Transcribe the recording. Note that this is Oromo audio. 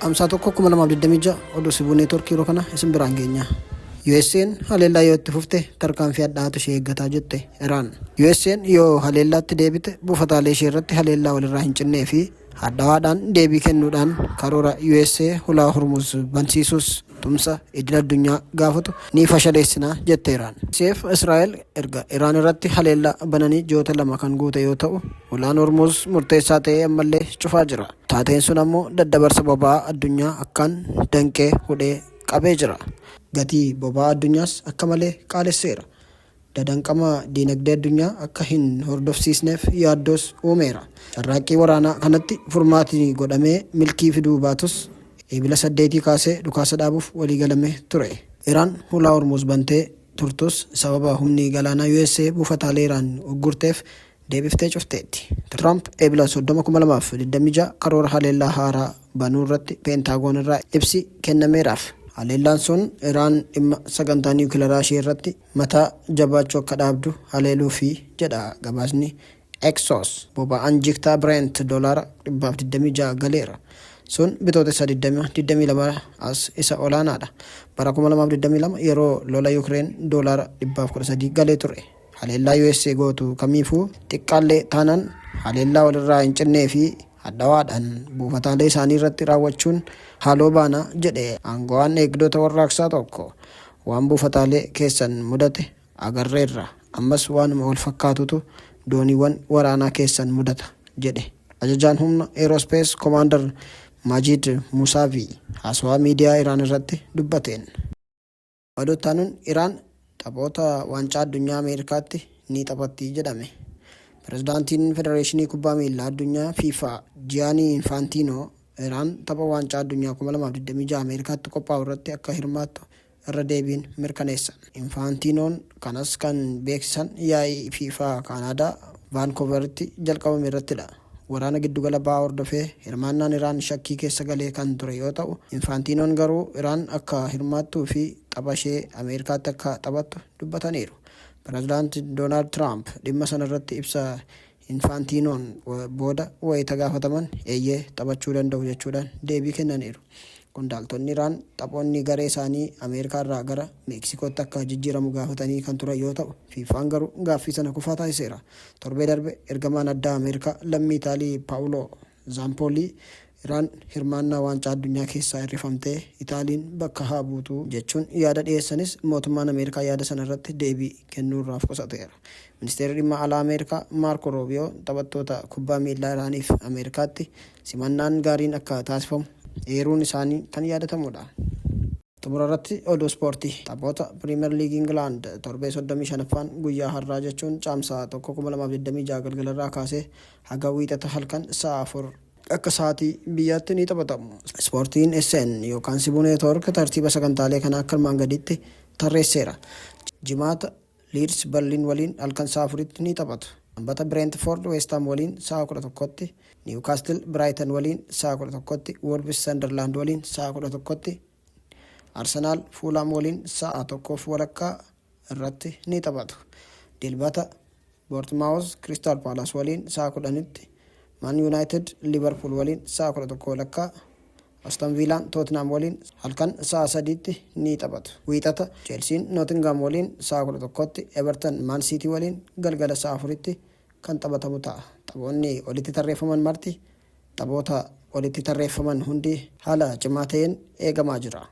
Caamsaa 1, 2026 oduu Sibuu Neetworkii yeroo kana isin biraan geenya. USA'n haleellaa yoo itti fufte tarkaanfii hadhaa'aatu ishee eeggataa jette Iraan. USA'n yoo haleellaatti deebite buufataalee ishee irratti haleellaa walirraa hin cinnee fi hadhawaadhaan deebii kennuudhaan karoora USA hulaa Hormuz bansiisuus tumsa idil addunyaa gaafatu ni fashaleessina jette Iraan. USAf Israa'el erga Iraan irratti haleellaa bananii ji'oota 2 kan guute yoo ta'u, hulaan Hormuz murteessaa ta'e ammallee cufaa jira. Taateen sun ammoo daddabarsa boba'aa addunyaa akkaan danqee hudhee qabee jira. Gatii boba'aa addunyaas akka malee qaalesseera. Dadanqama diinagdee addunyaa akka hin hordofsiisneef yaaddoos uumeera. Carraaqqii waraanaa kanatti furmaatni godhamee milkii fiduu baatus Eebila saddeetii kaasee dhukaasa dhaabuuf waliigalamee ture. Iraan hulaa Hormuuz bantee turtus sababa humni galaanaa usa buufataalee Iraan uggurteef deebiftee cufteetti. Tiraamp Eebila 30, 2026 karoora haleellaa haaraa banuu irratti Peentaagoon irraa ibsi kennameeraaf. Haleellaan sun Iraan dhimma sagantaa niwukilaraa ishee irratti mataa jabaachuu akka dhaabdu haleeluufi jedha gabaasni Exos. Boba'aan jiktaa Brent doolaara 126 galeera. Sun Bitootessa 20, 22 as isa olaanaadha. Bara 2022 yeroo lola Yukireen doolaara 113 galee ture. Haleellaa usa gootu kamiifuu xiqqaallee taanaan haleellaa walirraa hin cinnee fi hadhawaadhaan buufataalee isaanii irratti raawwachuun haaloo baana jedhe aangawaan Eegdota Warraaqsaa tokko. Waan buufataalee keessan mudate agarreerra, ammas waanuma walfakkaatutu dooniiwwan waraanaa keessan mudata jedhe ajajaan humna Aerospace Commander Majid Mousavi haasawaa miidiyaa Iraan irratti dubbateen. Oduu itti aanuun Iraan taphoota Waancaa Addunyaa Ameerikaatti ni taphatti jedhame. Pirezidaantiin Federeeshinii Kubbaa Miillaa Addunyaa, FIFA, Jiyaanii Infaantiinoo Iraan tapha Waancaa Addunyaa 2026 Ameerikaatti qophaa'u irratti akka hirmaattu irra deebiin mirkaneessan. Infaantiinoon kanas kan beeksisan yaa'ii FIFA Kaanaadaa Vaankooveritti jalqabame irrattidha. Waraana Giddugala Bahaa hordofee hirmaannaan Iraan shakkii keessa galee kan ture yoo ta'u, Infaantiinoon garuu Iraan akka hirmaattuu fi tapha ishee Ameerikaatti akka taphattu dubbataniiru. Pirezidaant Doonaald Tiraamp dhimma sanarratti ibsa Infaantiinoon booda wayita gaafataman eeyyee taphachuu danda'u jechuudhaan deebii kennaniiru. Qondaaltonni Iraan taphoonni garee isaanii Ameerikaarraa gara Meeksikootti akka jijjiiramu gaafatanii kan turan yoo ta'u, FIFAn garuu gaaffii sana kufaa taasiseera. Torbee darbe ergamaan addaa Ameerikaa lammii Itaalii Paawuloo Zaampoolii Iraan hirmaannaa Waancaa Addunyaa keessaa hir'ifamtee Itaaliin bakka haa buutu jechuun yaada dhiyeessanis mootummaan Ameerikaa yaada sana irratti deebii kennuurraa of qusateera. Ministeerri Dhimma Alaa Ameerikaa Maarko Ruubiyoo taphattoota kubbaa miillaa Iraaniif Ameerikaatti simannaan gaariin akka taasifamu eeruun isaanii kan yaadatamudha. Xumura irratti oduu ispoortii. Taphoota Piriimer Liigii Ingilaand torbee 35ffaan guyyaa har'aa jechuun Caamsaa 1, 2026 galgalarraa kaasee haga Wiixata halkan sa'a 4:00 akka sa'aatii biyyaatti ni taphatamu. Ispoortiin SN yookaan Sibuu Neetwoork tartiiba sagantaalee kanaa akka armaan gadiitti tarreesseera. Jimaata Liids Barliin waliin halkan sa'a 4tti ni taphatu. Sanbata Bireentifoord Weestaam waliin sa'a 11tti, Niwukaastil Biraayitan waliin sa'a 11tti, Woolvis Sandarlaand waliin sa'a 11tti, Arsenaal Fuulhaam waliin sa'a 1:30 irratti ni taphatu. Dilbata Boortimaawuz Kiristaal Paalaas waliin sa'a 10tti, Maan Yuunaayitid Liivarpuul waliin sa'a 11:15, Aston Viilaan Tootinaam waliin halkan sa'a 3tti ni taphatu. Wiixata Cheelsiin Nootingaam waliin sa'a 11tti, Evertan Maan Siitii waliin galgala sa'a 4tti kan taphatamu ta'a. Taphoonni olitti tarreeffaman marti taphoota olitti tarreeffaman hundi haala cimaa ta'een eegamaa jira.